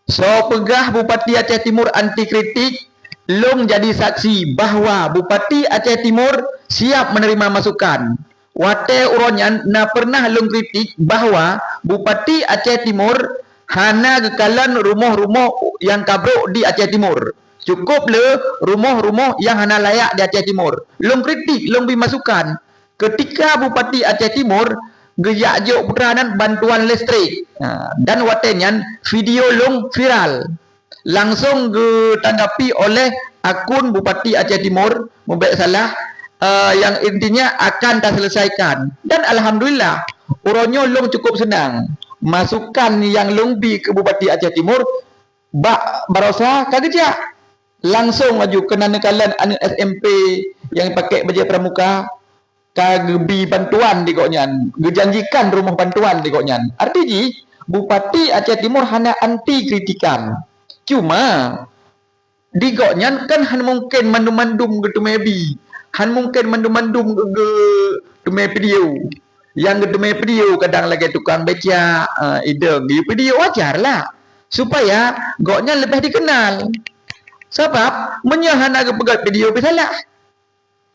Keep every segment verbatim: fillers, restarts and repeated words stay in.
Soe peugah Bupati Aceh Timur anti kritik, lôn jadi saksi bahwa Bupati Aceh Timur siap menerima masukan. Watée uroe nyan na pernah lôn kritik bahwa Bupati Aceh Timur hana geukalon rumoh-rumoh nyang ka brok di Aceh Timur. Cukup le rumoh-rumoh nyang hana layak di Aceh Timur. Lôn kritik, lôn bri masukan. Ketika Bupati Aceh Timur geujak jok putra nan bantuan listrik. Ha, dan watée nyan video lôn viral. Langsung geutanggapi oleh akun Bupati Aceh Timur, mubek salah, eh, yang intinya akan taselesaikan. Dan alhamdulillah, uroe nyoe lôn cukup seunang. Masukan nyang lôn bi keu Bupati Aceh Timur bak barosa ka geujak. Langsung laju keunan neukalon aneuk S M P nyang pakai bajée pramuka, ka geubi bantuan di gobnyan, geujanjikan rumoh bantuan di gobnyan. Arti jih, Bupati Aceh Timur hana anti kritikan. Cuma, di gobnyan kan hana mungken mandum-mandum geuteumé bi, hana mungken mandum-mandum geu-, geuteumé video. Nyang geuteumé video kadang lagée tukang becak, eh, idong geuyue video, wajar lah. Supaya gobnyan leubeh dikenal. Sabab, meunyoe hana geupeugét video, pih salah.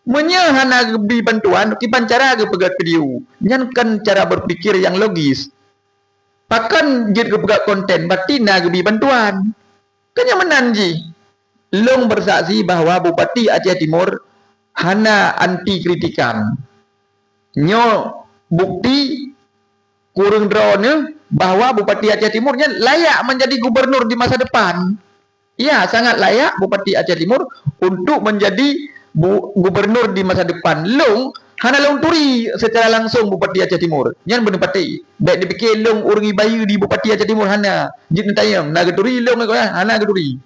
Meunyoe hana geubi bantuan, kiban cara geupeugét video? Nyan kan cara berpikir nyang logis. Pakon jeuet geupeugét konten, berarti na geubi bantuan. Kan nyan meunan jih. Lôn bersaksi bahwa Bupati Aceh Timur hana anti kritikan. Nyoe bukti kureueng droeneuh bahwa Bupati Aceh Timur nyan layak menjadi gubernur di masa depan. Ya, sangat layak Bupati Aceh Timur untuk menjadi bu-, gubernur di masa depan. Lôn hana lôn turi secara langsung Bupati Aceh Timur. Nyan beuneupatéh. Bék neupike lôn ureuëng ibayeue di Bupati Aceh Timur, hana. Jeuet neutanyong, na geuturi lôn, hana geuturi.